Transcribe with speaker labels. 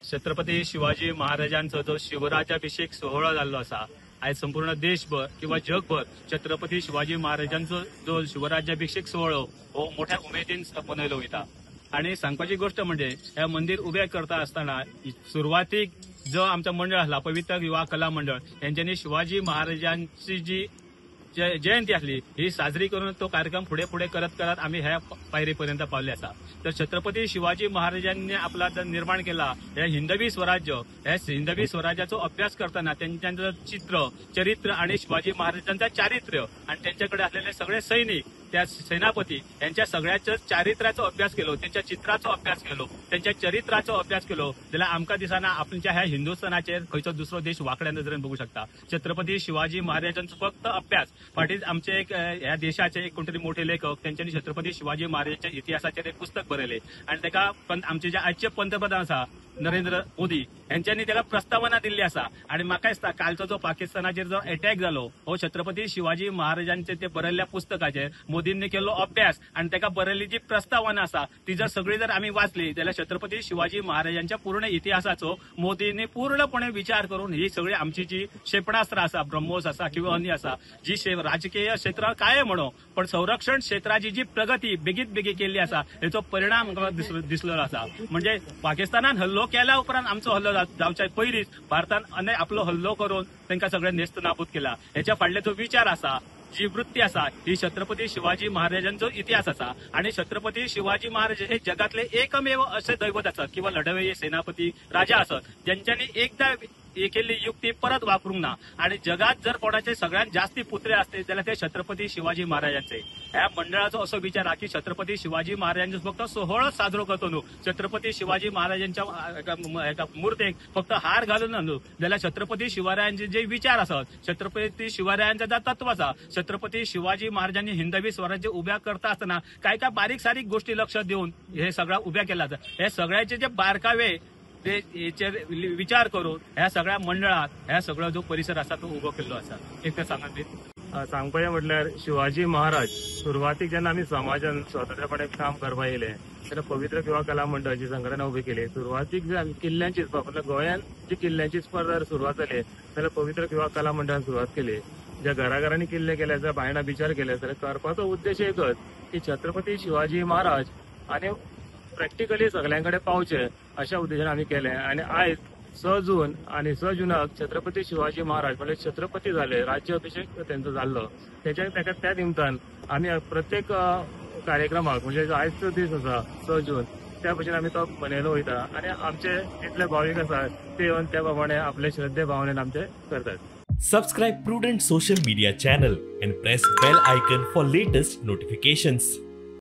Speaker 1: छत्रपती शिवाजी महाराजांचो जो शिवराज्याभिषेक सोहळो जाल्लो आसा, आयज संपूर्ण देशभर किंवा जगभर छत्रपती शिवाजी महाराजांचो जो शिवराज्याभिषेक सोहळो हो मोठ्या उमेदीन मनयलो वयता. आनी सांगपाची गोष्ट म्हणजे हे मंदिर उबे करता आसतना सुरवातीक जो आमचो मंडळ आसला पवित्र युवा कला मंडळ हेंच्यांनी शिवाजी महाराजांची जी जयंती आसली ही साजरी करून तो कार्यक्रम फुडें फुडें करत करत आमी ह्या पायरी पर्यंत पावले आसा. तर छत्रपती शिवाजी महाराजांनी आपला निर्माण केला हे हिंदवी स्वराज्य, हे हिंदवी स्वराज्याचो अभ्यास करतना तेंच्यांचो चित्र चरित्र आणि शिवाजी महाराजांचा चारित्र्य आणि त्यांच्याकडे असलेले सगळे सैनिक त्या सेनापती यांच्या सगळ्याच्या चारित्र्याचो अभ्यास केलो, त्यांच्या चित्राचो अभ्यास केलो, त्यांच्या चरित्राचो अभ्यास केलो जाल्यार आमकां दिसना आपल्या ह्या हिंदुस्थानाचेर खंयचो दुसरो देश वाकड्या नजरेन बघू शकता. छत्रपती शिवाजी महाराजांचो फक्त अभ्यास फाटीं आमचे एक ह्या देशाचे एक कोण तरी मोठे लेखक तेंच्यांनी छत्रपती शिवाजी महाराजांच्या इतिहासाचेर एक पुस्तक बरयलें आनी ताका आमचे जे आजचे पंतप्रधान आसा नरेंद्र मोदी यांच्यांनी त्याला प्रस्तावना दिल्ली आसा. आणि म्हाका दिसता कालचो जो पाकिस्तानाचेर जो अटॅक जालो हो छत्रपती शिवाजी महाराजांचे ते बरयल्ल्या पुस्तकाचेर मोदींनी केल्लो अभ्यास आणि ताका बरयल्ली जी प्रस्तावना आसा ती जर सगळी जर आमी वाचली जाल्यार छत्रपती शिवाजी महाराजांच्या पूर्ण इतिहासाचो मोदींनी पूर्णपणे विचार करून ही सगळी आमची जी क्षेपणास्त्र आसा, ब्रह्मोस आसा किंवा अन्य आसा जी राजकीय क्षेत्रां काय म्हणो पण संरक्षण क्षेत्राची जी प्रगती बेगीत बेगीन केल्ली आसा हेचो परिणाम दिसलो आसा. म्हणजे पाकिस्तानान हल्लो केल्या उपरांत आमचो हल्लो जावच्या पयलींच भारतान अनेक आपलो हल्लो करून तांकां सगळे नेस्त नाबूद केला. हेच्या फाटले जो विचार आसा, जी वृत्ती आसा ही छत्रपती शिवाजी महाराजांचो इतिहास आसा. आणि छत्रपती शिवाजी महाराज हे जगातले एकमेव असे दैवत आसत किंवा लढवय्ये सेनापती राजा आसत ज्यांच्यानी एकदा केल्ली युक्ती परत वापरूंक ना. आणि जगात जर कोणाचे सगळ्यात जास्ती पुत्रे असते जाल्यार ते छत्रपती शिवाजी महाराजांचे. ह्या मंडळाचो असो विचार हा की छत्रपती शिवाजी महाराजांचो फक्त सोहळो साजरो करतो न्हू, छत्रपती शिवाजी महाराजांच्या मूर्तेक फक्त हार घालून न्हू जाल्यार छत्रपती शिवरायांचे जे विचार आसत, छत्रपती शिवरायांचा जो तत्व आसा, छत्रपती शिवाजी महाराजांनी हिंदवी स्वराज्य उब्या करता आसतना काय काय बारीक सारीक गोष्टी लक्ष दिवन हे सगळं उब्या केला. हे सगळ्याचे जे बारकावे ते हेचेर विचार करून ह्या सगळ्या मंडळात ह्या सगळो जो परिसर आसा तो उबो केल्लो आसा. एक तर सांगात
Speaker 2: सांगपाचें म्हटल्यार शिवाजी महाराज सुरवातीक जेन्ना आमी समाजान स्वतंत्रपणे काम करपाक येयले तेन्ना पवित्र युवा कला मंडळ जी संघटना उबी केली. सुरवातीक जे आमी किल्ल्यांची म्हटल्यार गोंयांत जी किल्ल्यांची स्पर्धा सुरवात जाली जाल्यार पवित्र युवा कला मंडळान सुरवात केली. ज्या घराघरांनी किल्ले केले, ज्या बायणा बिचार केले जाल्यार करपाचो उद्देश एकच की छत्रपती शिवाजी महाराज आनी प्रॅक्टिकली सगळ्यां कडेन पावचे अशा उद्देशान आमी केलें. आनी आयज 6 जून आनी 6 जुनाक छत्रपती शिवाजी महाराज म्हणजे छत्रपती जाले, राज्याभिषेक तेंचो जाल्लो, तेच्या ताका त्या निमतान आमी प्रत्येक कार्यक्रमाक म्हणजे आयजचो दीस आसा 6 जून त्या भशेन आमी तो मनयलो वयता आनी आमचे जितले भावीक आसा ते येवन त्या प्रमाणे आपले श्रद्धे भावनेन आमचे करतात.
Speaker 3: Subscribe Prudent social media channel and press bell icon for latest notifications.